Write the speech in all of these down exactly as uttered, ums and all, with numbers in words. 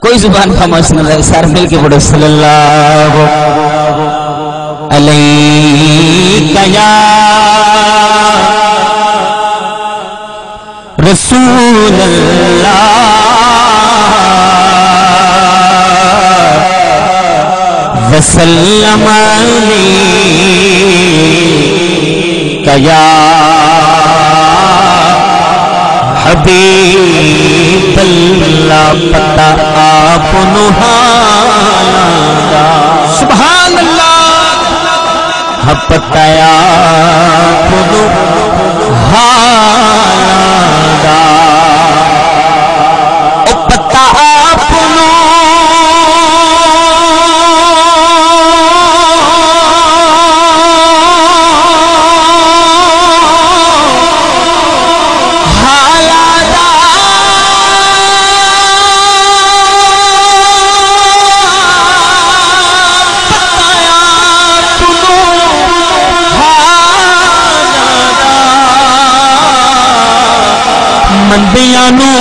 کوئی زبان خاموش نہ رہے، سارے مل کے پڑھو، صلی اللہ علیک یا رسول اللہ وسلم علیک یا حبیب اللہ۔ پتہ آپ نو حالاں دا۔ سبحان اللہ۔ ہاں، پتہ آپ نو حالاں دا۔ او پتہ آپ نو حالاں دا۔ مندیاں نوں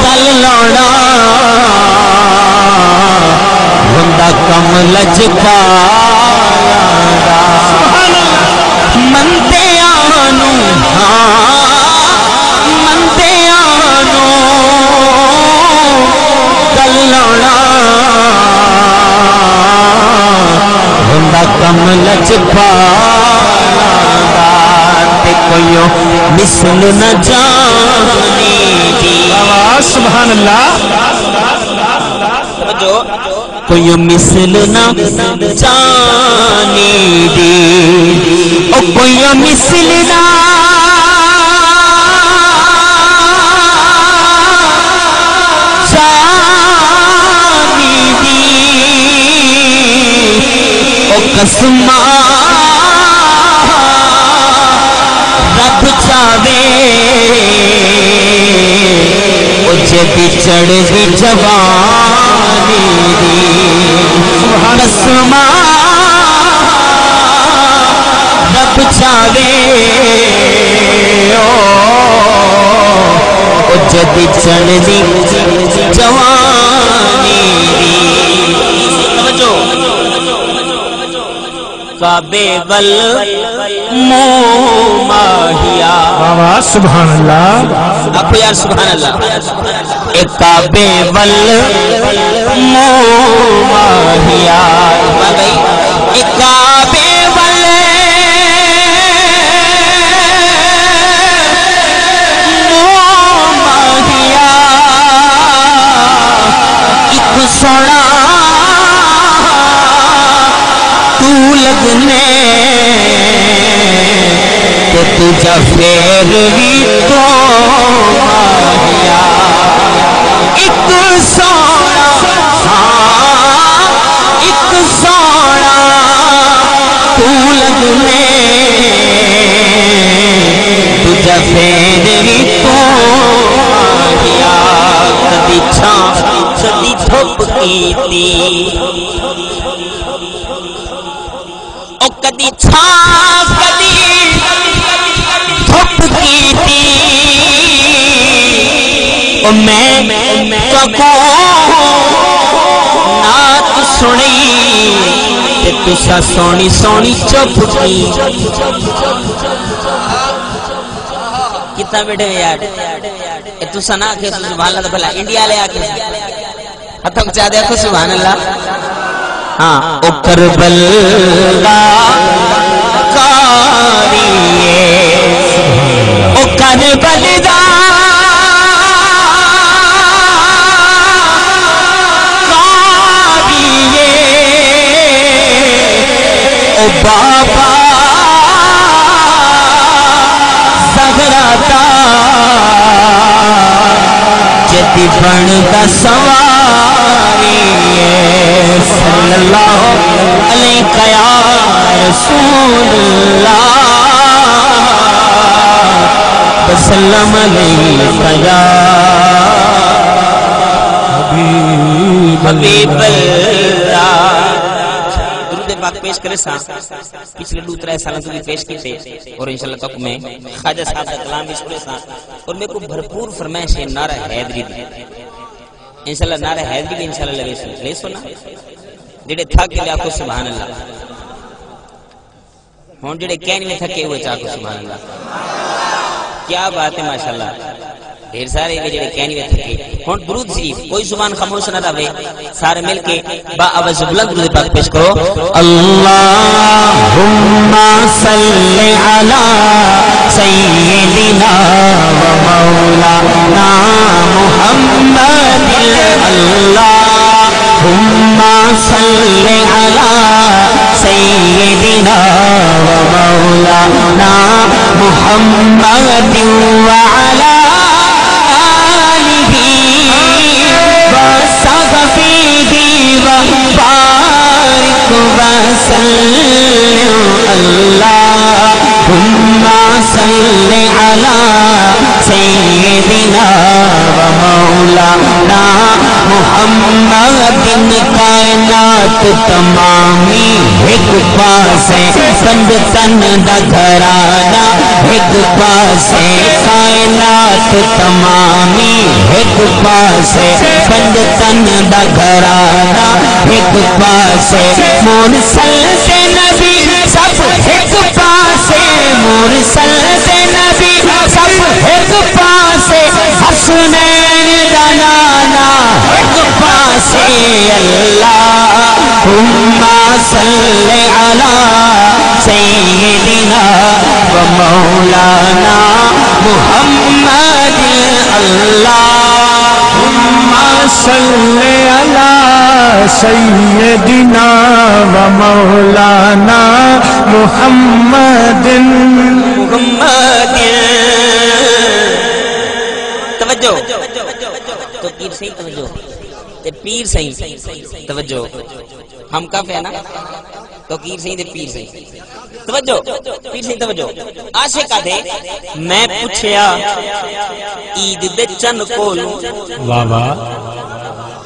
کل لانا ہوندا کم لجپالاں دا۔ مندیاں نوں، ہاں، مندیاں نوں کل لانا ہوندا کم لجپالاں دا۔ تے کوئیوں مثل نہ جانی دی۔ واہ، سبحان اللہ۔ توجہ۔ کوئی مثل نہ جانی دی، او کوئی مثل نہ جانی دی، او قسماں رب چاوے، او جیندی چڑھدی جوانی دی۔ قسماں رب چاوے، او، او جیندی چڑھدی جوانی دی۔ توجہ۔ کعبے ول منہ ماہیا۔ واہ واہ، سبحان اللہ۔ آکھو یار، سبحان اللہ۔ اے کعبے ول منہ ماہیا۔ واہ بھائی۔ اے کعبے ول منہ ماہیا۔ اک سوہݨا توں لڳدیں، تے ݙوجھا فیر وی توں ماہیا۔ اک سوہݨا، ہاں، اک سوہݨا توں لڳدیں، ݙوجھا فیر وی توں ماہیا۔ کدی چھاں، کدی دھپ کیتی۔ او کدی چھاں، کدی دھپ کیتی۔ او میں تہاکوں نعت سݨائی، تے تساں سوہݨی سوہݨی چپ کی۔ کتھاں ٻیٹھے ہو یار؟ اے تساں نہ آکھے سو سبحان اللہ، تے بھلا انڈیا والے آکھے سو۔ ہتھاں اچا تے آکھو سبحان اللہ۔ ہاں، او کربل دا قاری اے، او کربل دا قاری اے، او بابا زہرا دا جیندی بݨدا سواری اے۔ صلی اللہ علیک یا رسول اللہ، وسلم علیک یا حبیب اللہ۔ درود پاک پیش کریساں، پچھلے ݙو ترے سالاں توں وی پیش کیتے، اور انشاءاللہ تہاکوں میں خواجہ صاحب دا کلام وی سݨیساں، اور میکوں بھرپور فرمائش ہے نعرہ حیدری دی۔ انشاءاللہ نعرہ حیدری وی انشاءاللہ لڳیسوں، لڳیسوں نا؟ جیڑھے تھک ڳئے آکھو سبحان اللہ۔ ہݨ جیڑھے کائنی وے تھکے ہوئے چا آکھو سبحان اللہ۔ کیا بات ہے ماشاءاللہ۔ ڈھیر سارے وے جیڑھے کائنی وے تھکے۔ ہݨ درود شریف، کوئی زبان خاموش نہ رہے۔ سارے مل کے با آواز بلند درود پاک پیش کرو۔ اللهم صل على سيدنا ومولانا محمد۔ اللهم صل على سيدنا ومولانا محمد وعلى آله وصحبه وبارك وسلم۔ اللهم صل على سيدنا ومولانا محمد۔ کائنات تمامی ہک پاسے، پنج تن دا گھرانہ ہک پاسے، کائنات تمامی ہک پاسے، پنج تن دا گھرانہ ہک پاسے، مرسل تے نبی سب ہک پاسے، مرسل تے نبی سب ہک پاسے، حسنین دا نانا ہک پاسے۔ اللهم صل على سيدنا ومولانا محمد۔ اللهم صل على سيدنا ومولانا محمد۔ محمد۔ توجہ۔ فقیر سائیں توجہ۔ تے پیر سائیں توجہ۔ ہم کافی ہے نا؟ فقیر سائیں تے پیر سائیں۔ توجہ، پیر سائیں توجہ۔ عاشق آدھے، میں پچھیا عید دے چن کولوں۔ واہ واہ۔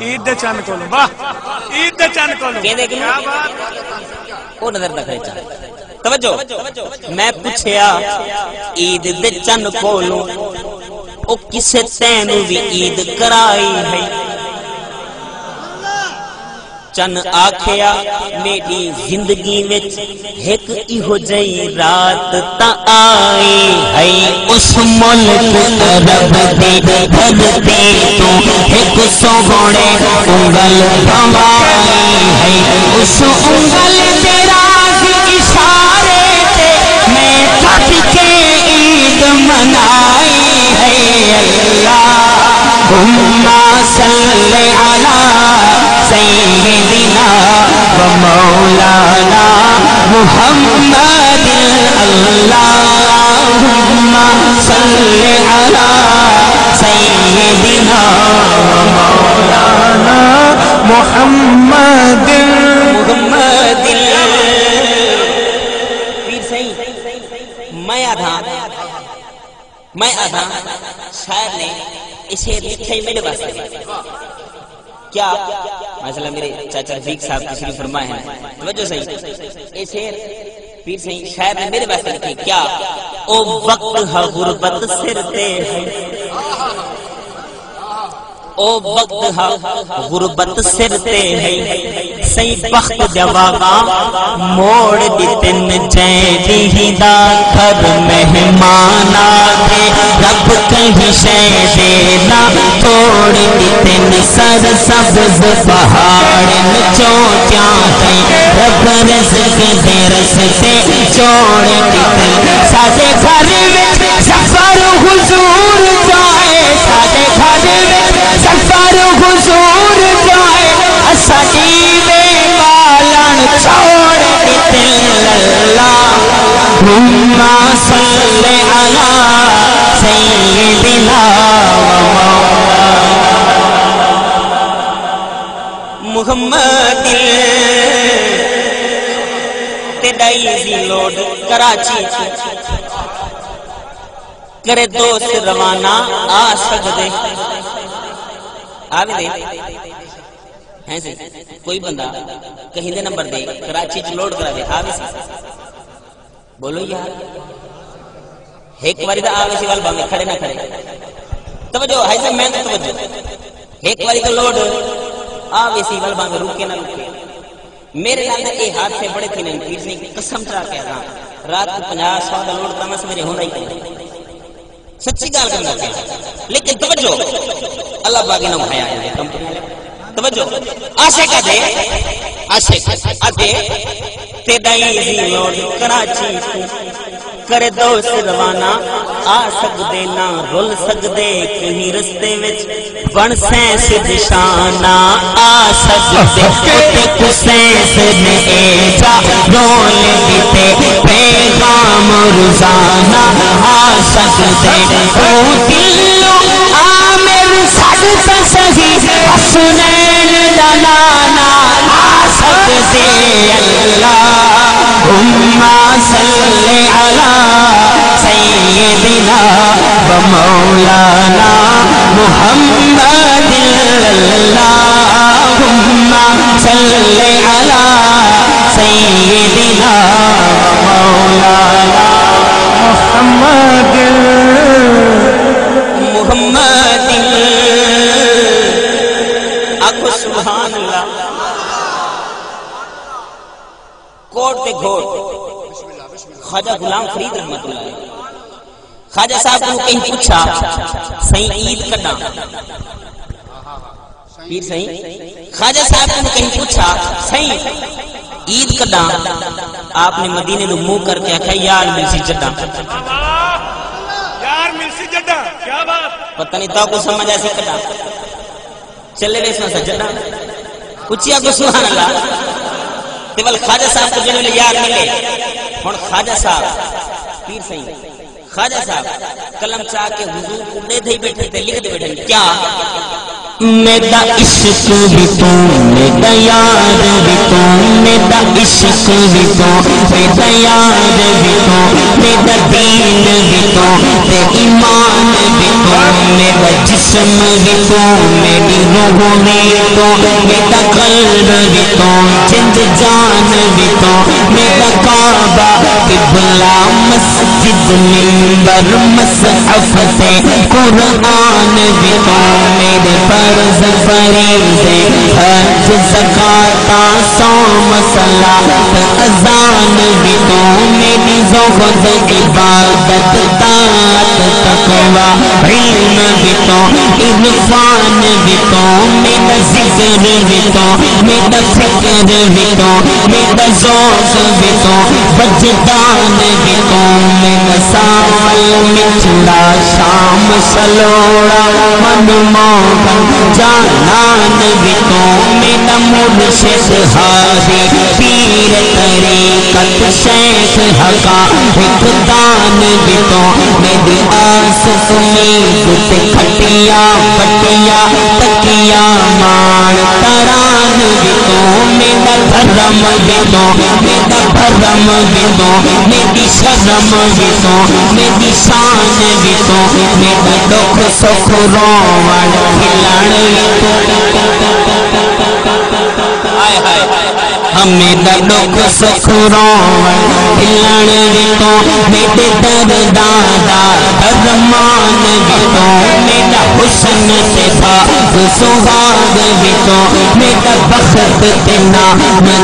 عید دے چن کولوں، واہ۔ عید دے چن کولوں۔ کیندے کولوں؟ کیا بات۔ او نظر دا کھڑے چن۔ توجہ، میں پچھیا عید دے چن کولوں، او کسے تینوں وی عید کرائی ہے؟ چن آکھیا، میݙی زندگی وچ ہک ایہو جئی رات تاں آئی ہئی۔ اس ملک عرب دی دھرتی توں ہک سوہݨے انگل بھنوائی ہئی۔ اس انگل دے راز اشارے تے میں تھک کے عید منائی ہئی۔ اللهم صل على سيدنا ومولانا محمد۔ اللهم صل على سيدنا ومولانا محمد۔ محمد۔ پیر سائیں، میں آدھا میں آدھا، شاعر نے اے شعر لکھیا ہی میݙے واسطے۔ کیا؟ ماشاءاللہ، میرے چاچا رفیق صاحب تشریف فرما ہیں۔ توجہ سائیں۔ اے شعر پیر سائیں، شاعر نے میݙے واسطے لکھے۔ کیا؟ او وقت ہا غربت سر تے ہے۔ او وقت ہا غربت سر تے ہئی، سئیں بخت دیاں واگاں موڑ ݙتن۔ جئیں ݙینہہ دا گھر مہمان آ ڳئے، رب کہیں شئے دے نہ توڑ ݙتن۔ سر سبز پہاڑ چوٹیاں تئیں، رب رزق دے رستے جوڑ ݙتن۔ ساݙے گھر وچ سفر حضور دا ہے، ساݙے گھر وچ سفر حضور دا ہے، اساں ݙیوے ٻالݨ چھوڑ ݙتے۔ اللهم صل على سيدنا ومولانا محمد۔ تیݙا ایزی لوڈ کراچی کرے دوست روانہ آ سڳدے۔ آ ویندے۔ ہیں سی، کوئی بندہ کہیں دے نمبر دے کراچی چ لوڈ کرا دے، آ ویسی؟ بولو یار، ہک واری دا آ ویسی، ول بھاویں کھڑے نہ کھڑے۔ توجہ ہے سا، میں توجہ۔ ہک واری دا لوڈ آ ویسی، ول بھاویں رکے نہ رکے۔ میرے نال تے اے حادثے بڑے تھیندے ہن، پیر سئیں قسم چا کے آکھاں، رات کوں پنجاہ سو دا لوڈ تاں سویرے ہوندا ہی کوئی۔ سچی ڳالھ کردا پیا۔ لیکن توجہ، اللہ پاک انہاں کوں حیا ݙے کمپنی والے۔ توجہ، عاشق آہدے، عاشق آہدے، تیݙا ایزی لوڈ کراچی کوں کرے دوست روانہ، آ سڳدے نہ رل سڳدے کہیں رستے وچ، بݨ سئیں سدھ شانہ آ سڳدے، اتے کوں سئیں سدھ اے جا رول ݙتے، پیغام روزانہ آ سڳدے۔ او دلوں آ میݙو سݙ تاں سہی، حسنین دا نانا آ سڳدے۔ اللہم صل علی سیدنا و مولانا محمد، اللہم صل علی سیدنا و مولانا محمد۔ محمد۔ آکھو سبحان اللہ۔ کوٹ تے گھوٹ خواجہ غلام فرید رحمت اللہ علیہ۔ خواجہ صاحب کوں کہیں پچھا، سئیں عید کݙاں؟ پیر سئیں، خواجہ صاحب کوں کہیں پچھا، سئیں عید کݙاں؟ آپ نے مدینے نوں منہ کر کے آکھیا، یار ملسی جݙاں۔ یار ملسی جݙاں، کیا بات۔ پتہ نہیں تہاکوں سمجھ آسی کݙاں۔ چلے ویسوں اساں جݙاں۔ اچی آکھو سبحان اللہ۔ تے ول خواجہ صاحب کوں جݙے ویلے یار ملے، ہݨ خواجہ صاحب، پیر سئیں، خواجہ صاحب قلم چا کے حضور کوں ݙیدھے ہی ٻیٹھن تے لکھدے ٻیٹھن، کیا؟ میݙا عشق وی توں، میݙا یار وی توں، میݙا عشق وی توں، میݙا یار وی توں، میݙا دین وی توں، تے ایمان وی توں، میݙا جسم وی توں، میݙی روح وی توں، میݙا قلب وی توں، جند جان وی توں، میݙا کعبہ قبلہ مسجد ممبر مصحف تے قرآن وی توں، میݙے فرض فریضے حج زکوٰۃ صوم صلاۃ اذان وی توں، میݙی زہد عبادت طاعت تقویٰ علم وی توں، عرفان وی توں، میݙا ذکر وی توں، میݙا فکر وی توں، میݙا ذوق وی توں، وجدان وی توں، میݙا سانول مٹھڑا شام سلوڑا من موہن جانان وی توں، میݙا مرشد ہادی پیر طریقت شیخ حقا ہک دان وی توں، میݙی آس امید تے کھٹیاں پٹیاں تکیاں ماݨ تران وی توں، میݙا دھرم وی توں، میݙا بھرم وی توں، میݙی شرم وی توں، میݙی شان وی توں، میݙا ݙکھ سکھ رووݨ کھلݨ وی توں۔ ہائے ہائے۔ ہمیں دا ݙکھ سکھ رووݨ کھلݨ وی توں، میݙے درداں دا درمان وی توں، میݙا حسن تے بھاگ سہاگ وی توں، میݙا بخت تے نام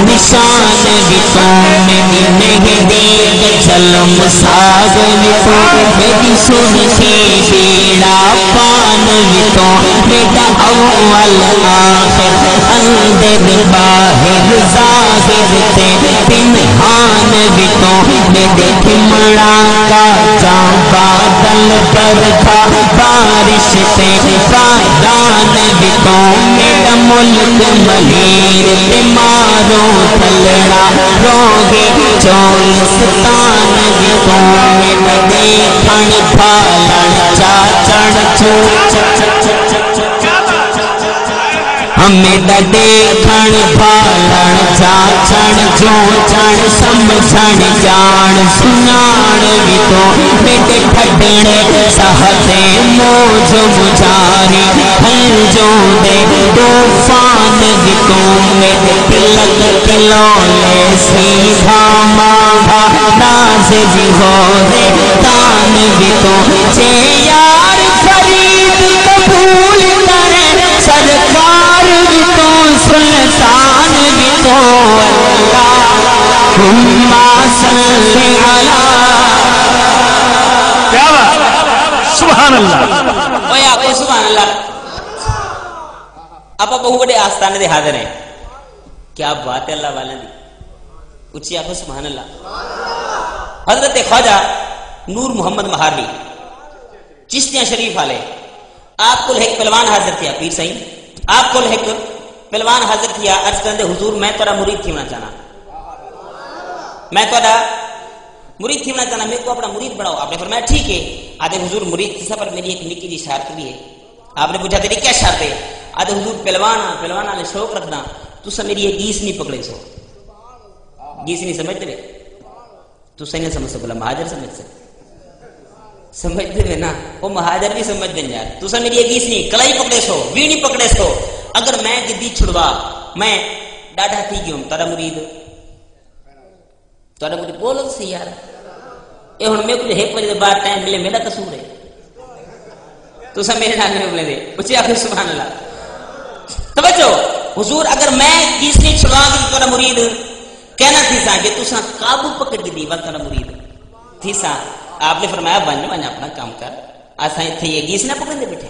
نشان وی توں، میݙی مہندی تے جلم ساز وی توں، میݙی سرخی بیڑا پان وی توں، میݙا اول آخر اندر ٻاہر ظاہر تے پنہان وی توں، میݙے کھمڑاں کاجاں بادل برکھا بارش تے باران وی توں، میݙا ملک ملیر تے ماروں تلڑا روہے چولستان وی توں، میݙا ݙیکھݨ بھالݨ چاچݨ چوں، ہمیں دا ݙیکھݨ بھالݨ چاچݨ چوں چݨ سمجھݨ ڄاݨ سنڄاݨ وی توں، میݙے ٹھڈݨے ساہ تے موج مجاری ہنجوں دے طوفان وی توں میں تلک تلولے سیدھا مانگا، ناز بھی ہووے تان بھی توں، جے یار فرید قبول کرے سرکار بھی توں، سلطان بھی توں، اللہم صل علی۔ کیا بات، سبحان اللہ۔ اوئے آکھو سبحان اللہ۔ آپاں ٻہوں وݙے آستانے دے حاضر ہیں۔ کیا بات ہے اللہ والیاں دی۔ اچھی آکھو سبحان اللہ۔ حضرت خواجہ نور محمد مہاروی چشتیہ شریف والے، آپ کول ہک پہلوان حاضر تھیا، پیر سائیں، آپ کول ہک پہلوان حاضر تھیا، عرض کریندے، حضور میں تہاݙا مرید تھیوݨا چاہنا، میں تہاݙا مرید تھیوݨا چاہنا، میرے کو اپنا مرید بناؤ۔ آپ نے فرمایا ٹھیک ہے۔ آہدے حضور مرید تھیساں پر میری ایک نکی جی شرط بھی ہے۔ آپ نے پوچھا تیری کیا شرط ہے؟ آہدے حضور پہلوان ہاں، پہلوان والے شوق رکھدا، تساں میری یہ گیس نہیں پکڑے سو۔ گیس نہیں سمجھتے؟ تساں نہیں سمجھ سکو، مہاجر سمجھ سکتے۔ سمجھتے میں نا، وہ مہاجر بھی سمجھ دیں یار۔ تساں میری یہ گیس نہیں، کلائی پکڑے سو، وی نہیں پکڑے سو۔ اگر میں گدی چھڑوا، میں ڈاڈھا تھی گیوں، تہاݙا مرید تہاݙا مرید بولو تے صحیح یار۔ اے ہݨ میکوں جو ہک وجے دے بعد ٹائم ملے، میݙا قصور ہے؟ تساں میݙے نال نہیں ملے دے۔ اچھی آکھو سبحان اللہ۔ توجہ، حضور اگر میں گیس نہیں چھڑواں گی تہاݙا مرید کہنا تھیساں، جے تساں قابو پکڑ گھدی ول تہاݙا مرید تھیساں۔ آپ نے فرمایا، ونڄ، ونڄ اپݨا کم کر۔ اساں اتھے یہ گیس نہ پکڑیندے ٻیٹھے۔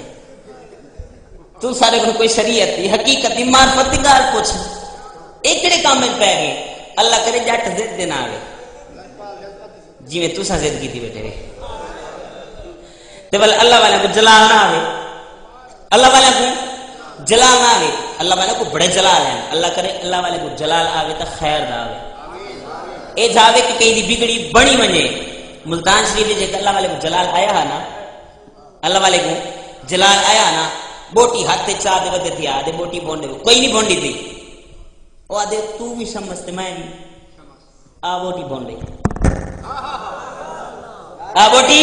توں ساݙے کوں کوئی شریعت دی، حقیقت دی، معرفت دی ڳالھ پچھ۔ اے کیڑھے کم وچ پئے ڳئے؟ اللہ کرے ڄٹ ضد دے نہ آوے۔ جیویں تساں ضد کیتی ٻیٹھے وے۔ تے ول اللہ والیاں کوں جلال نہ آوے۔ اللہ والیاں کوں جلال نہ آوے۔ اللہ والیاں کوں بڑے جلال ہیں۔ اللہ کرے اللہ والے کوں جلال آوے تاں خیر دا آوے۔ اے جاوے کہ کہیں دی بگڑی بݨی ونڄے۔ ملتان شریف وچ ہک اللہ والے کوں جلال آیا ہا نا، اللہ والے کوں جلال آیا نا، بوٹی ہتھ تے چا دے ودے تھی، آہدے بوٹی بھونڈے، کوئی نہیں بھونڈی تھی۔ او آہدے، توں بھی شمس تے میں بھی۔ آ بوٹی بھونڈے۔ آ بوٹی۔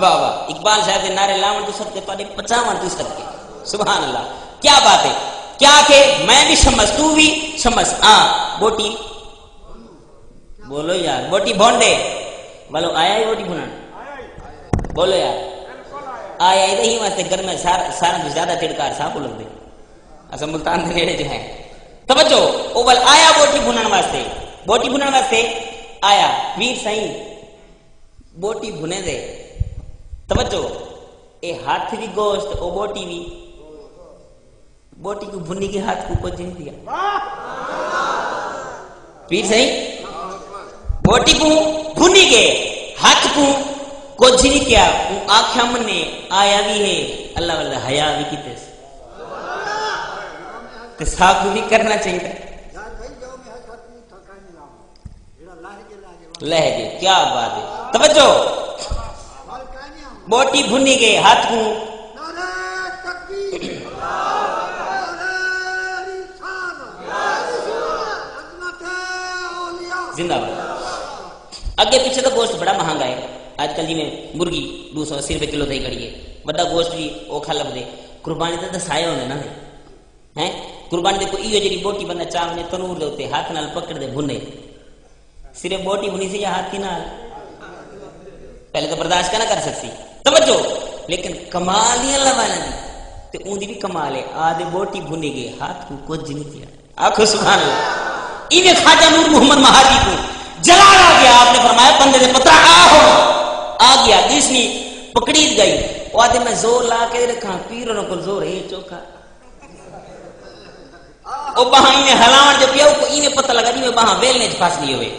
واہ واہ، اقبال صاحب دے نعرے لاوݨ توں صدقے، تہاݙے پچاوݨ توں صدقے۔ سبحان اللہ، کیا بات ہے، کیا کہ میں بھی شمس، توں بھی شمس۔ آ بوٹی، بولو یار، بوٹی بھونڈے، ولو آیا ہی بوٹی بھنݨ؟ بولو یار، آیا ہی۔ تے ہی واسطے گرمے سار-، سارے توں زیادہ ٹڑکار ساکوں لڳدے۔ اساں ملتان دے نیڑے جو ہیں۔ توجہ، او ول آیا بوٹی بھنݨ واسطے، بوٹی بھنݨ واسطے آیا، پیر سائیں بوٹی بھنے دے۔ توجہ، اے ہتھ وی گوشت، او بوٹی وی۔ بوٹی کوں بھنی ڳئے، ہتھ کوں کجھ نہیں تھیا۔ پیر سائیں، بوٹی کوں بھنی ڳئے، ہتھ کوں کجھ نہیں تھیا۔ اوں آکھیا منے آیا وی ہے، اللہ والا حیا وی کیتے۔ تے ساکوں وی کرنا چاہیدا۔ لہجے، کیا بات ہے۔ توجہ۔ بوٹی بھنی ڳئے، ہتھ کوں۔ زندہ باد۔ اڳے پچھے تاں گوشت بڑا مہانگا ہے۔ اڄ کل جیویں مرغی ݙو سو اسی روپے کلو تھئی کھڑی ہے۔ وݙا گوشت وی اوکھا لبھدے۔ قربانی تے تاں سائے ہوندے نا۔ ہیں؟ قربانی دے کوئی ایہو جیڑھی بوٹی بندہ چا ونڄے تنور دے اتے ہتھ نال پکڑ دے بھنے۔ صرف بوٹی بھنی سی یا ہتھ نال؟ پہلے تو برداشت نہ کر سکسی۔ توجہ، لیکن کمال ہی اللہ والا دی۔ تے اون دی بھی کمال ہے، آ دے بوٹی بھنی گئے، ہتھ کو کچھ نہیں کیا۔ آکھو سبحان اللہ۔ ایویں خواجہ نور محمد مہاجی کو جلال آ گیا، آپ نے فرمایا، بندے دے پترا آ ہو۔ آ گیا، دیسنی پکڑی گئی۔ او آدھے میں زور لا کے رکھاں، پیر انہاں کول زور ہے چوکھا۔ او ٻانہاں ایویں ہلاوݨ جو پیا، اوکوں ایویں پتہ لڳا جیویں ٻانہاں ویلݨے اچ پھس ڳئی ہووے۔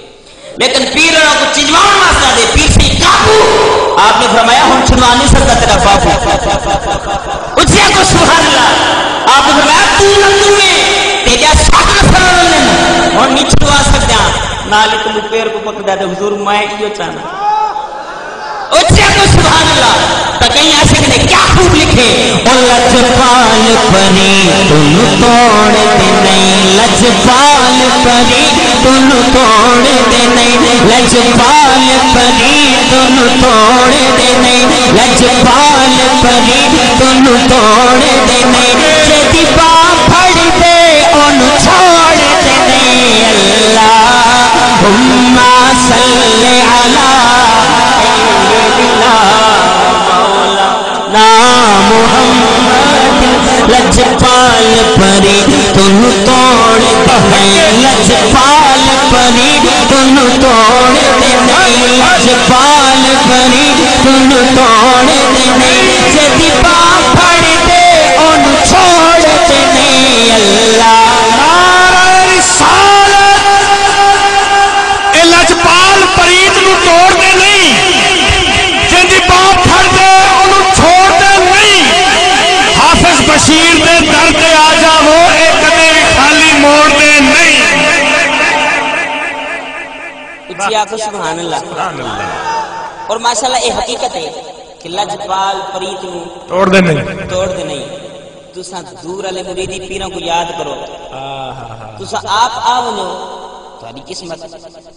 لیکن پیر انہاں کوں چنجواوݨ واسطے آہدے، پیر سئیں قابو! آپ نے فرمایا، ہݨ چھݨوا نہیں سڳدا تیݙا بابو۔ اچھی آکھو سبحان اللہ۔ آپ نے فرمایا، توں نہ توں ہے، تیݙا ساتھ نہ سلوڑن، ہݨ نہیں چھݨوا سڳدیاں۔ نال ہی توں پیر کوں پکڑدا تے حضور میں ایہو چاہنا۔ اچھی آکھو سبحان اللہ۔ تاں کہیں عاشق نے کیا خوب لکھے، او لجپال پری توں توڑ دے نہیں، لجپال پری توں توڑ دے نہیں، لجپال پری توں توڑ دے نہیں، لجپال پری توں توڑ دے نہیں، جیندی باں پھڑ دے اونوں چھوڑ دے نہیں۔ اللہم صل علی سیدنا مولانا نا محمد، لجپال پری توں توڑ دے نہیں، لجپال پری توں توڑ دے نہیں، لجپال پری توں توڑ دے نہیں، جیندی باں پھڑ دے اونوں چھوڑ دے نہیں۔ اللہ نعرہ رسالت، اے لجپال پریت نوں توڑ دے نہیں، جیندی باں پھڑ دے اونوں چھوڑ دے نہیں۔ حافظ بشیر دے در تے آ جاوو، اے کدے وی خالی موڑ دے نہیں۔ اچھی آکھو سبحان اللہ۔ سبحان اللہ۔ اور ماشاءاللہ اے حقیقت ہے کہ لجپال پریت نوں توڑ دے نہیں۔ توڑ دے نہیں۔ تساں دور والے مریدی پیراں کوں یاد کرو۔ ہاں، ہاں، ہاں۔ تساں آپ آ ونجو، تہاݙی قسمت۔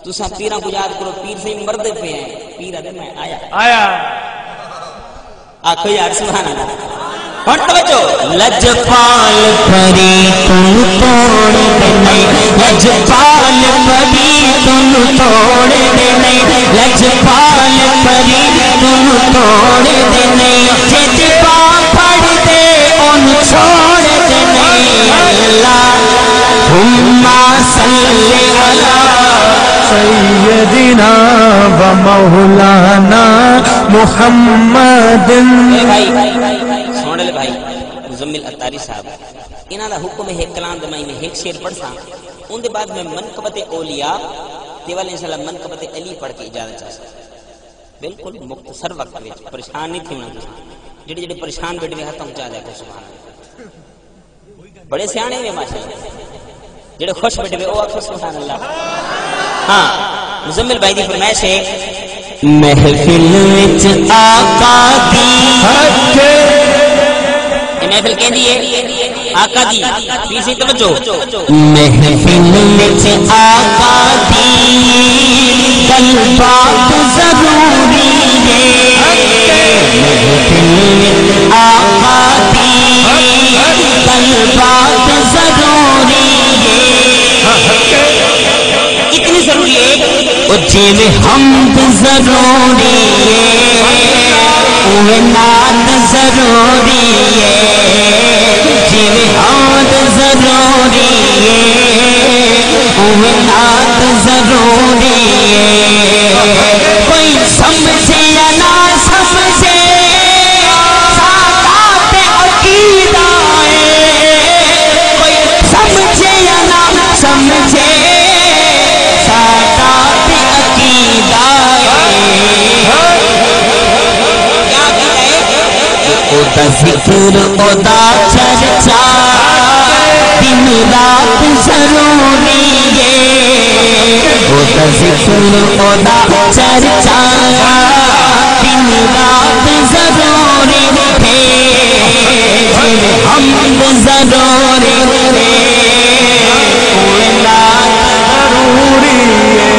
تساں پیراں کوں یاد کرو، پیر سئیں مردے پئے ہیں، پیر آہدے میں آیا۔ آیا۔ آکھو یار سبحان اللہ۔ ہݨ توجہ۔ لجپال پری توں توڑ دے نہیں، لجپال پری توں توڑ دے نہیں، لجپال پری توں توڑ دے نہیں، جیندی باں پھڑ دے اونوں چھوڑ دے نہیں۔ اللہ اللہم صل علی سیدنا و مولانا محمد۔ اے بھائی، سوہݨے بھائی، مزمل عطاری صاحب، انہاں دا حکم ہے، کلام دے میں ہک شعر پڑھساں، اون دے بعد میں منقبت اولیاء تے والے انشاءاللہ منقبت علی پڑھ کے اجازت چاہساں۔ بالکل مختصر وقت وچ، پریشان نہیں تھیوݨا تساں۔ جڑے جڑے پریشان بیٹھے ہوئے ہتھ اونچا لے کے سبحان اللہ۔ بڑے سیاݨے ہوئے ماشاءاللہ۔ جڑے خوش بیٹھے ہوئے، او آکھو سبحان اللہ۔ ہاں، مزمل بھائی دی فرمائش ہے۔ محفل وچ آقا دی۔ اے محفل کیندی ہے؟ آقا دی۔ پیسی توجہ۔ محفل وچ آقا دی گل بات ضروری ہے۔ محفل وچ آقا دی گل بات ضروری ہے۔ کتنی ضروری ہے؟ او جیویں حمد ضروری ہے، اوویں نعت ضروری ہے۔ جیویں حمد ضروری ہے، اوویں نعت ضروری ہے۔ کوئی سمجھے یا نہ سمجھے، ساݙا تے عقیدہ ہے۔ کوئی سمجھے یا نہ سمجھے، ساݙا تے عقیدہ ہے۔ کیا عقیدہ ہے؟ اودا ذکر، اودا چرچا، دن رات ضروری ہے۔ اودا ذکر، اودا چرچا، دن رات ضروری ہے۔ جیویں حمد ضروری ہے، اوویں نعت ضروری ہے۔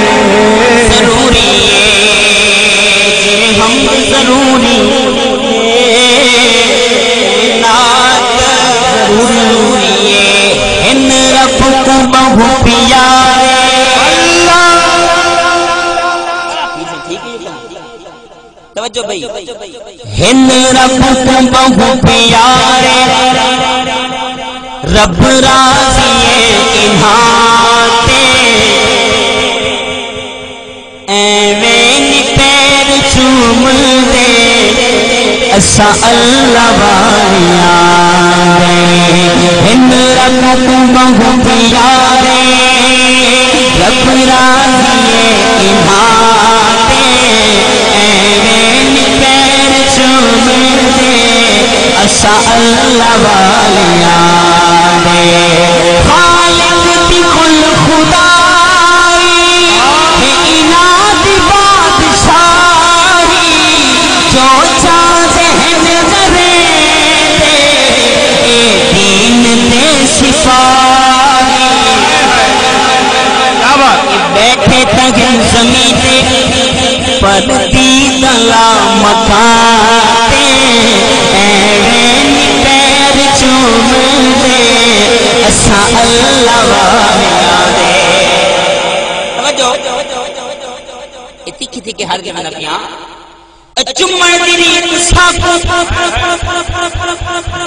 ضروری ہے، جیویں حمد ضروری ہے، نعت ضروری ہے۔ ہن رب کوں ٻہوں پیارے۔ اللہ۔ توجہ بھائی۔ ہن رب کوں ٻہوں پیارے، رب راضی ہے انہاں تے۔ ایویں نی پیر چومدے اساں اللہ والیاں دے۔ ہن رب کوں ٻہوں پیارے، رب راضی ہے انہاں تے۔ ایویں نی پیر چومدے اساں اللہ والیاں دے۔ خالق دی کل خدائی ہے، انہاں دی بادشاہی، جو چاہندے ہن کریندے، اے دین دے سپاہی۔ کیا بات۔ اے بیٹھے تاں ہن پردی دلا مکان تے، ایویں نی پیر چومدے، اساں اللہ والیاں دے۔ توجہ۔ اے تکھی تکھی ہر کے میں نہ پیاں۔ چمن دی ریت ساکوں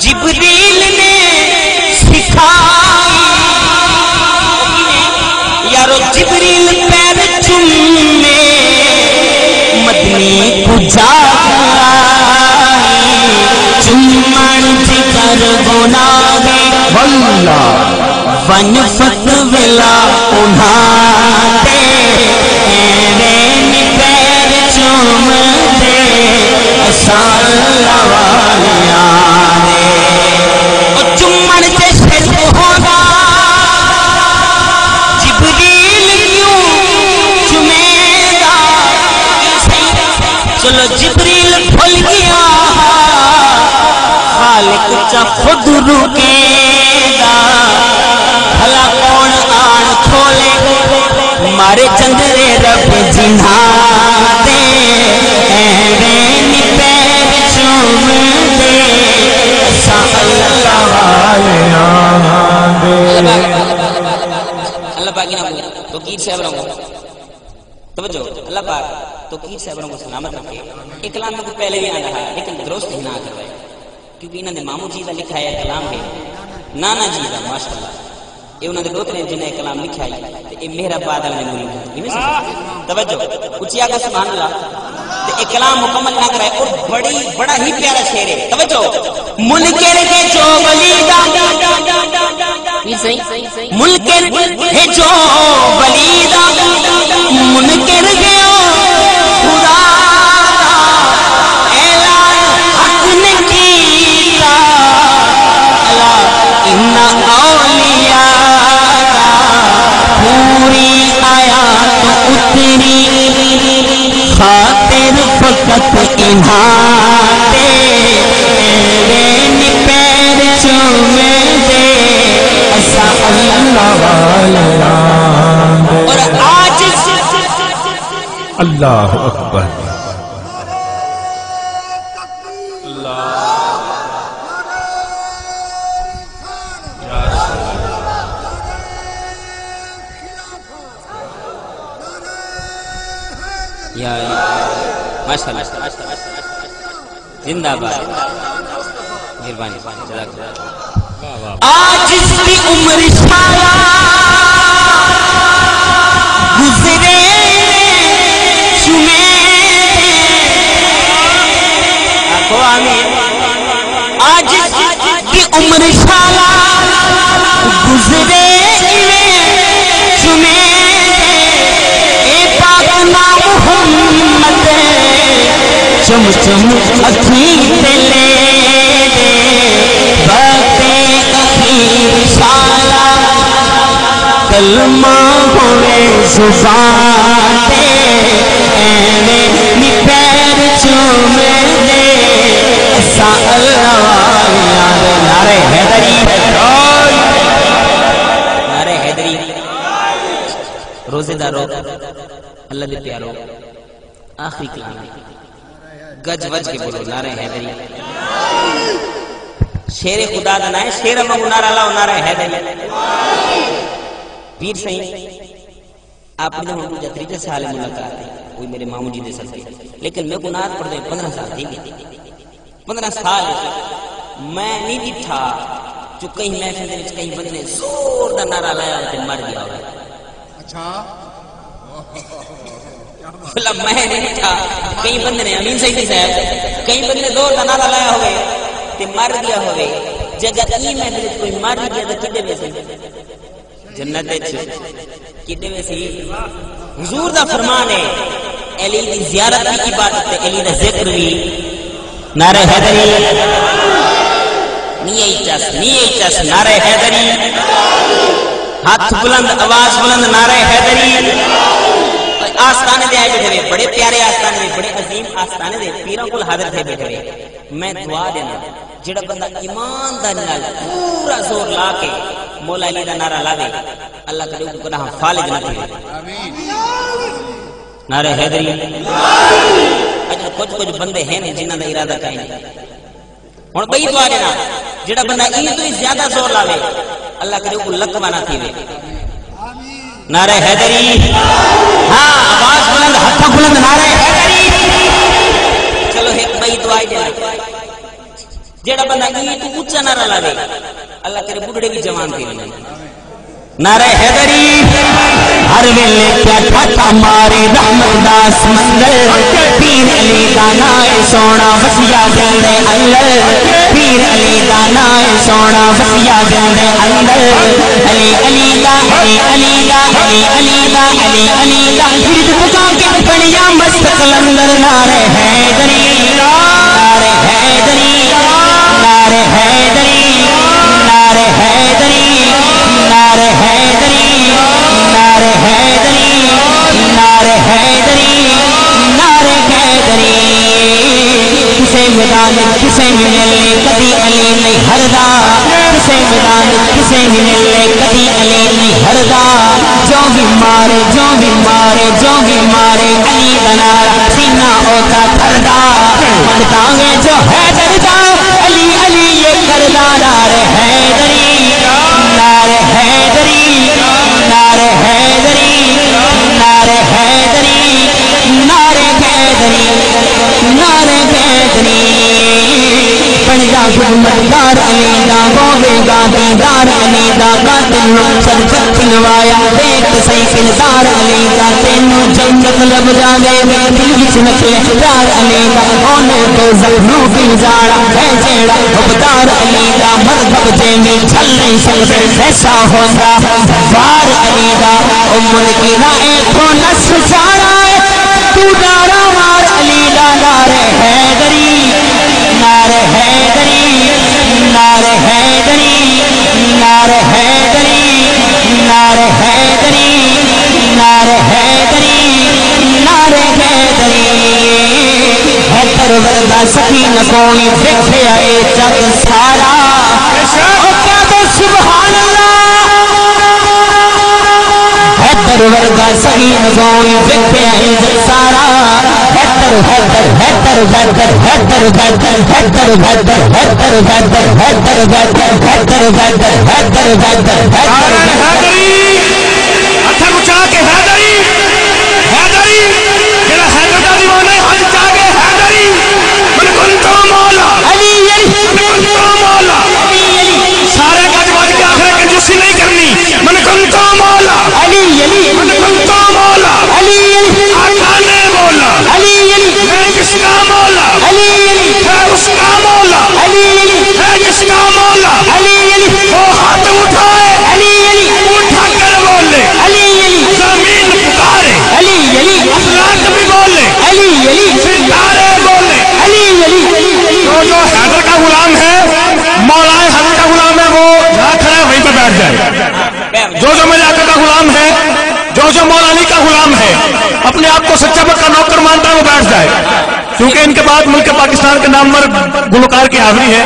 جبریل نے سکھائی۔ یارو، جبریل پیر چمے، مدنی کوں جاگ آئی۔ چمن جگر گناہ ہے، واللہ۔ ونڄ فتویلا انہاں دے، ایویں نی پیر چومدے، اساں اللہ والیاں دے۔ او چمݨ تے شرک ہوندا، جبریل کیوں چمیدا؟ چلو جبریل بھل ڳیا، خالق چا خود رکیندا، بھلا کون آن کھولے، مارے جندرے رب جنہاں دے، ایویں نی پیر چومدے، اساں اللہ والیاں دے۔ اللہ پاک انہاں کوں فقیر صاحب رحمہ توجہ، اللہ پاک توقیر صاحب کو سلامت رکھے۔ اے کلام میں پہلے بھی آندا ہے، لیکن درست ہی نہ کرے، کیونکہ انہاں دے ماموں جی دا لکھا ہے کلام ہے، نانا جی دا، ماشاءاللہ۔ اے انہاں دے ݙوہترے جنہاں اے کلام لکھا ہے، تے اے مہر آباد والے دے مولوی ہیں۔ ایویں سمجھ؟ توجہ، اچی آکھو سبحان اللہ۔ تے اے کلام مکمل نہ کرائے، اور بڑی، بڑا ہی پیارا شعر ہے۔ توجہ، منکر ہے جو ولی دا، پیر سائیں۔ منکر ہے جو ولی دا، منکر ہے او خدا دا، اعلان حق نے کیتا۔ الا ان اولیاء دا، پوری آیات اتری، خاطر فقط انہاں دے، ایویں نی پیر چومدے، اساں اللہ والیاں دے۔ اور عاجز، اللہ اکبر۔ اللہ۔ یا اللہ۔ ماشاءاللہ۔ زندہ باد۔ مہربانی۔ جزاک اللہ۔ عاجز دی عمر شالا گزرے شمے۔ آکھو آمین۔ عاجز دی عمر شالا گزرے ایویں چمیدے، اے پاک نام محمد چم چم اکھیں تے لیندے، وقت اخیر شالا کلمہ ہووے زبان تے، ایویں نی پیر چومدے، اساں اللہ والیاں دے۔ نعرہ حیدری، نعرہ حیدری۔ روزے دارو، اللہ دے پیارو، آخری کلام ہے۔ گج وج کے بولو، نعرہ حیدری۔ شیر خدا دا ناں ہے، شیر وانگوں نعرہ لاؤ، نعرہ حیدری۔ پیر سائیں، آپ نے ہن ݙوجھا تریجھا سال ہے ملاقات ہے، کوئی میرے ماموں جی دے سدقے۔ لیکن میکوں نعت پڑھدے پندرہ سال تھی ڳئے۔ پندرہ سال وچ میں نہیں ݙٹھا جو کہیں محفل دے وچ کہیں بندے نے زور دا نعرہ لایا ہوئے تے مر ڳیا ہوئے۔ اچھا۔ بھلا میں نہیں ݙٹھا، کئی بندے نے، امین سعیدی صاحب، کئی بندے نے زور دا نعرہ لایا ہوئے تے مر ڳیا ہوئے۔ جے اگر ایں محفل وچ کوئی مر ڳیا تے کݙے ویسی؟ جنت وچ۔ کݙے ویسی؟ حضور دا فرمان ہے، علی دی زیارت وی عبادت ہے، علی دا ذکر وی۔ نعرہ حیدری۔ نی آئی چس، نی آئی چس، نعرہ حیدری۔ ہتھ بلند، آواز بلند، نعرہ حیدری۔ آستانے دے آئے بیٹھے ہوئے، بڑے پیارے آستانے دے، بڑے عظیم آستانے دے، پیراں کول حاضر تھئے بیٹھے ہوئے۔ میں دعا ݙینا، جیڑھا بندہ ایمانداری نال پورا زور لا کے مولا علی دا نعرہ لاوے، اللہ کرے اوکوں کݙاں فالج نہ تھیوے۔ آمین۔ نعرہ حیدری۔ اڄ کجھ کجھ بندے ہن جنہاں دا ارادہ کائنی۔ ہݨ ٻئی دعا ݙینا، جیڑھا بندہ ایں توں وی زیادہ زور لاوے، اللہ کرے اوکوں لقب نہ تھیوے۔ نعرہ حیدری۔ ہاں، آواز بلند، ہتھ بلند، نعرہ حیدری۔ چلو ہک ٻئی دعا ݙینا۔ جیڑھا بندہ ایں توں اچا نعرہ لاوے، اللہ کرے ٻڈھڑے وی جوان تھی ونڄن۔ نعرہ حیدری۔ ہر ویلے پیا ٹھاٹا مارے رحمت دا سمندر، پیر علی دا ناں اے سوہݨا وسیا دل دے اندر، پیر علی دا ناں اے سوہݨا وسیا دل دے اندر، علی علی دا، علی علی دا، علی علی دا، علی علی دا، ورد پکا کے بݨیا مست قلندر۔ نعرہ حیدری، نعرہ حیدری، نعرہ حیدری، نعرہ حیدری، نعرہ حیدری، نعرہ حیدری، نعرہ حیدری، نعرہ حیدری۔ کسے میدان وچ کسے وی ملے کدی علی نہیں ہردا، کسے میدان وچ کسے وی ملے کدی علی نہیں ہردا۔ جو وی مارے، جو وی مارے، جو وی مارے، علی دا نعرہ سینہ اودا تھردا۔ منگدا وے جو حیدر دا، علی علی اے کردا۔ نعرہ حیدری، نعرہ حیدری، نعرہ حیدری، نعرہ حیدری، نعرہ حیدری، نعرہ حیدری۔ بݨ جا خدمتگار علی دا، ہووے گا دیدار علی دا، قاتل نوں سر چنوایا، ݙیکھ سئیں کردار علی دا، تینوں جنت لبھ جاوے، دل وچ رکھے پیار علی دا، اونے دوزخ نوں گلزار ہے جیڑھا حبدار علی دا، مذہب جیندی جھل نہیں سڳدے، ایسا ہوندا وار علی دا۔ او منکراں ایتھوں نس جانا ہے، توں نعرہ مار علی دا۔ نعرہ حیدری، نعرہ حیدری، نعرہ حیدری، نعرہ حیدری، نعرہ حیدری، نعرہ حیدری، نعرہ حیدری۔ حیدر ورگا سخی نہ کوئی، ویکھیا اے جگ سارا۔ او کیا تو سبحان اللہ۔ حیدر ورگا سخی نہ کوئی، ویکھیا اے جگ سارا۔ حیدر، حیدر، حیدر، حیدر، حیدر، حیدر، حیدر، حیدر، حیدر، حیدر، حیدر، حیدر، حیدر، حیدر، حیدر، حیدر، حیدر، حیدر، نعرہ حیدری۔ ہتھ اچا کے حیدری، حیدری، جیڑھا حیدر دا دیوانہ ہے، ہتھ اچا کے حیدری، من کنت مولا، علی، علی، من کنت مولا۔ علی، علی۔ سارے گج وج کے آخر کنجوسی نہیں کرنی، من کنت مولا، علی، علی، من کنت مولا، علی، علی۔ آقا نے بولا، علی، علی۔ میں جس کا مولا، علی، علی۔ میں اس کا مولا، علی، علی۔ میں جس کا مولا، علی، علی۔ وہ ہاتھ اٹھائے، علی، علی۔ اٹھا کر بولے، علی، علی۔ زمین پکارے، علی، علی۔ افلاک بھی بولے، علی، علی۔ ستارے بولے، علی، علی۔ جو جو حیدر کا غلام ہے، مولا حیدر کا غلام ہے، وہ جہاں کھڑا ہے وہیں پہ بیٹھ جائے۔ جو جو میرے آقا کا غلام ہے، جو جو مولا علی کا غلام ہے، اپنے آپ کو سچا پکا نوکر مانتا ہے، وہ بیٹھ جائے، کیونکہ ان کے بعد ملک پاکستان کے نامور گلوکار کی حاضری ہے۔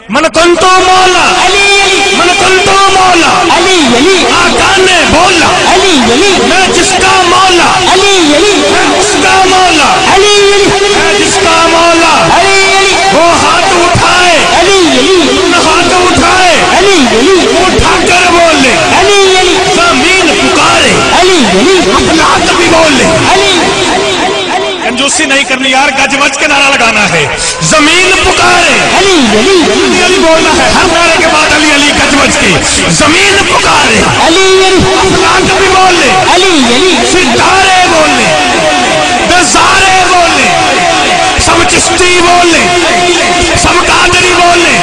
من کنت مولا، علی، علی۔ من کنت مولا، علی، علی۔ آقا نے بولا، علی، علی۔ میں جس کا مولا، علی، علی۔ میں اس کا مولا، علی، علی۔ میں جس کا مولا، علی، علی۔ وہ ہاتھ اٹھائے، علی، علی۔ ہاتھ اٹھائے، علی، علی۔ اٹھا کر بولے، علی، علی۔ زمین پکارے، علی، علی۔ افلاک بھی بولے، علی، علی۔ کنجوسی نہیں کرنی یار، گج وج کے نعرہ لگانا ہے۔ زمین پکارے، علی، علی۔ علی، علی بولنا ہے، ہر نعرے کے بعد علی، علی گج وج کے۔ زمین پکارے، علی، علی۔ افلاک بھی بولے، علی، علی۔ ستارے بولے، نظارے بولے، سب چشتی بولے، سب قادری بولے،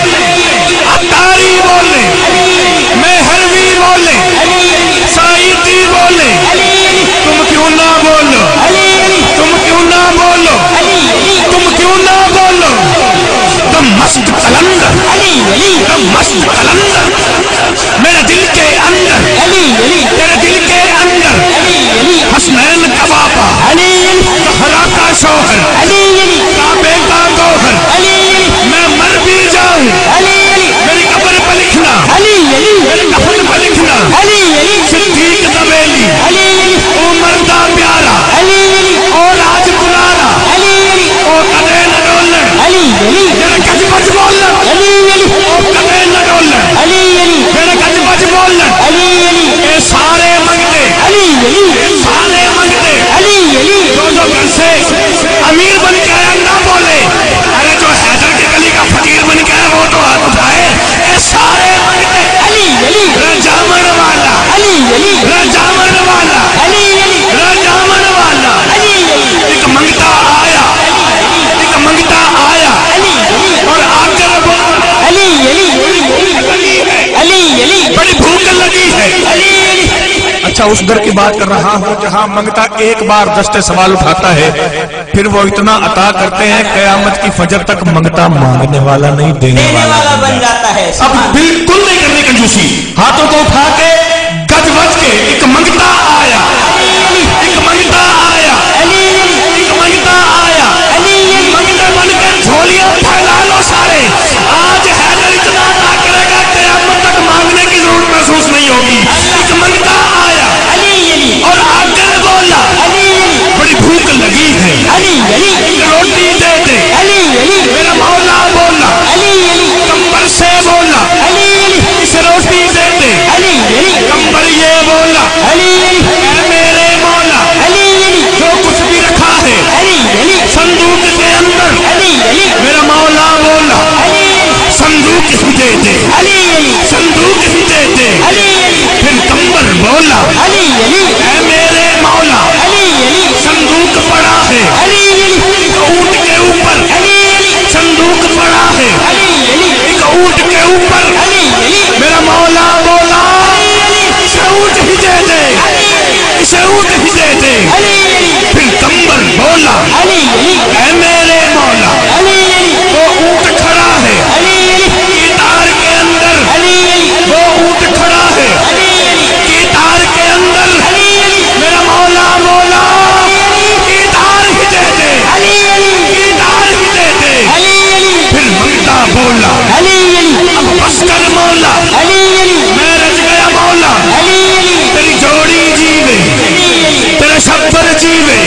عطاری بولے، مہروی بولے، سائیتی بولے۔ تم کیوں نہ بولو؟ تم کیوں نہ بولو؟ تم کیوں نہ بولو؟ تم مست قلندر، تم مست قلندر۔ میرے دل کے اندر، علی، علی۔ تیرے دل کے اندر اس در کی بات کر رہا ہوں جہاں منگتا ایک بار دست سوال اٹھاتا ہے، پھر وہ اتنا عطا کرتے ہیں، قیامت کی فجر تک منگتا مانگنے والا نہیں، دینے دینے والا والا بن بن جاتا ہے۔ اب بالکل نہیں کرنی کنجوسی۔ ہاتھوں کو اٹھا کے، گج وج کے، ایک منگتا آیا، ایک منگتا آیا، ایک منگتا آیا۔ منگتے بن کے جھولیاں پھیلا لو سارے۔ آج حیدر اتنا عطا کرے گا، قیامت تک مانگنے کی ضرورت محسوس نہیں ہوگی۔ ایک منگتا آیا اور آ کر بولا، بڑی بھوک لگی ہے، ایک روٹی دے دے۔ میرا مولا بولا، کمبر سے بولا، اسے روٹی دے دے۔ کمبر یہ بولا، اے میرے مولا، جو کچھ بھی رکھا ہے، صندوق کے اندر، میرا مولا بولا، صندوق ہی دے دے، صندوق ہی دے دے۔ پھر کمبر بولا، اے میرے مولا، صندوق پڑا ہے، ایک اونٹ کے اوپر صندوق پڑا ہے، ایک اونٹ کے اوپر۔ میرا مولا بولا، اسے اونٹ ہی دے دے، اسے اونٹ ہی دے دے۔ پھر کمبر بولا، اے میرے مولا، وہ اونٹ کھڑا ہے، قطار کے اندر، وہ اونٹ کھڑا ہے، قطار کے اندر۔ میرا مولا، مولا، قطار ہی دے دے، قطار ہی دے دے۔ پھر منگتا بولا، اب بس کر مولا، میں رج گیا مولا۔ تیری جوڑی جیوے، تیرا شبر جیوے،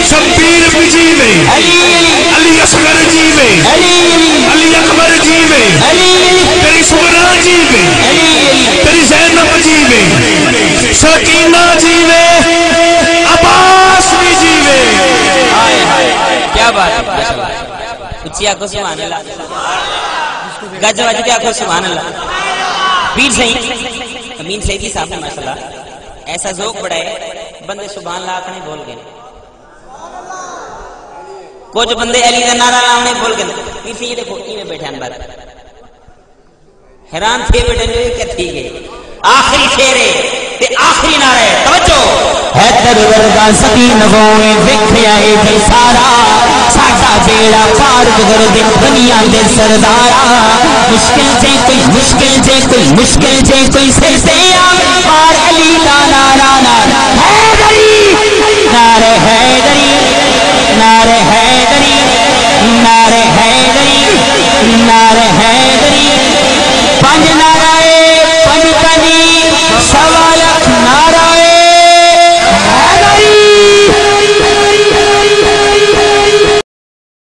شبیر بھی جیوے، علی اصغر جیوے، علی اکبر جیوے، تیری صغرا جیوے، تیری زینب جیوے، سکینہ جیوے، عباس بھی جیوے۔ ہائے، ہائے، کیا بات ہے، ماشاءاللہ۔ اچھی آکھو سبحان اللہ۔ گج وج کے آکھو سبحان اللہ۔ پیر سائیں، امین سیدی صاحب نے ماشاءاللہ ایسا ذوق بڑھائے، بندے سبحان اللہ آکھنے بھول گئے۔ کچھ بندے علی دا نعرہ لاونے بھول گئے۔ پیر سائیں دیکھو، ایویں بیٹھے ہیں بس۔ حیران تھے بیٹھے جو یہ کیا تھی گئے۔ آخری شعر ہے تے آخری نعرہ ہے، توجہ۔ حیدر ورگا سخی نہ ہووے، ویکھیا اے جی سارا، ساڈا بیڑا پار کر دے دنیا دے سردارا۔ مشکل جے کوئی، مشکل جے کوئی، مشکل جے کوئی سر تے آوے، مار علی دا نعرہ، نعرہ حیدری، نعرہ حیدری، نعرہ حیدری، نعرہ حیدری، نعرہ